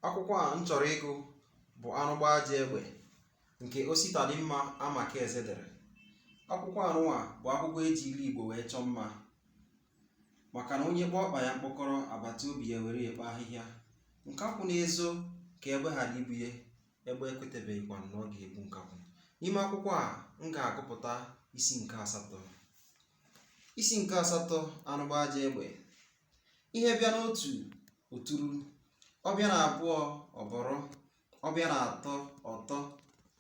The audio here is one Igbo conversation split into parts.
Akwụkwọ a m chọrọ ịgụ bụ Anụ Gbaa Ajọ Egbe nke Ositadimma Amakaeze dere. Akwụkwọ anụnwa bụ akwụkwọ e ji ilu Igbo wee chọọ mma maka na onye kpọọ ọkpa ya mkpọkọrọ, agbata obi ya were ya ekpo ahịhịa. Nkakwụ na-ezo ka egbe ghara ibu ya, egbe ekwetebeghịkwa na ọ ga-egbu nkakwụ. N'ime akwụkwọ a, m ga-agụpụta isi nke asatọ. Isi nke asatọ, Anụ Gbaa Ajọ Egbe. Ihe bịa n'otu, o turu. Ọ bịa na abụọ, ọ bọrọ. Ọ bịa na atọ, ọ tọ.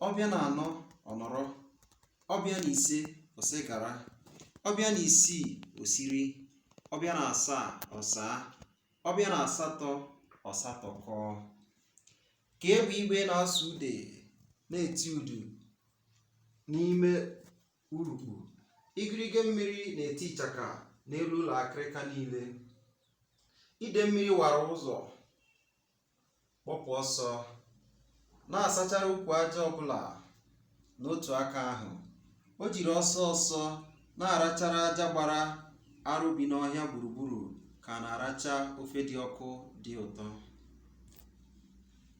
Ọ bịa na anọ, ọ nọrọ. Ọ bịa na ise, ọ sị gara. Ọ bịa na isii, o siri. Ọ bịa na asaa, ọ saa. Ọ bịa na asatọ, ọ satọkọọ. Ka egbe igwe na-asụ ude na-eti udu n'ime urukpu, igirigi mmiri na-eti ịchaka n'elu ụlọ akịrịka niile. Ide mmiri wara ụzọ kpọpụ ọsọ, na-asachara ukwu aja ọbụla n'otu aka ahụ. O jiri ọsọ ọsọ na-arachara aja gbara arụ bi n'ọhịa gburugburu ka a na-aracha ofe dị ọkụ dị ụtọ.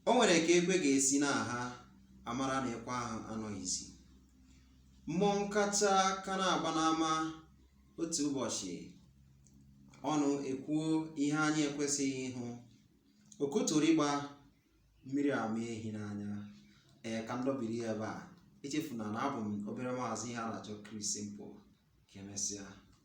O nwere ka ekwe ga-esi na-aha a mara na ekwe ahụ anọghịzi. Mmọnwụ kacha ka na-agba n'ama otu ụbọchị, ọnụ ekwuo ihe anya ekwesịghị ịhụ. Okotorigba mmiri ama ehi n'anya. Ee, ka m dọbiri ya ebe a. Echefuna na abụ m obere maazị ihe a na-achọ Chris Simple. Ka emesịa.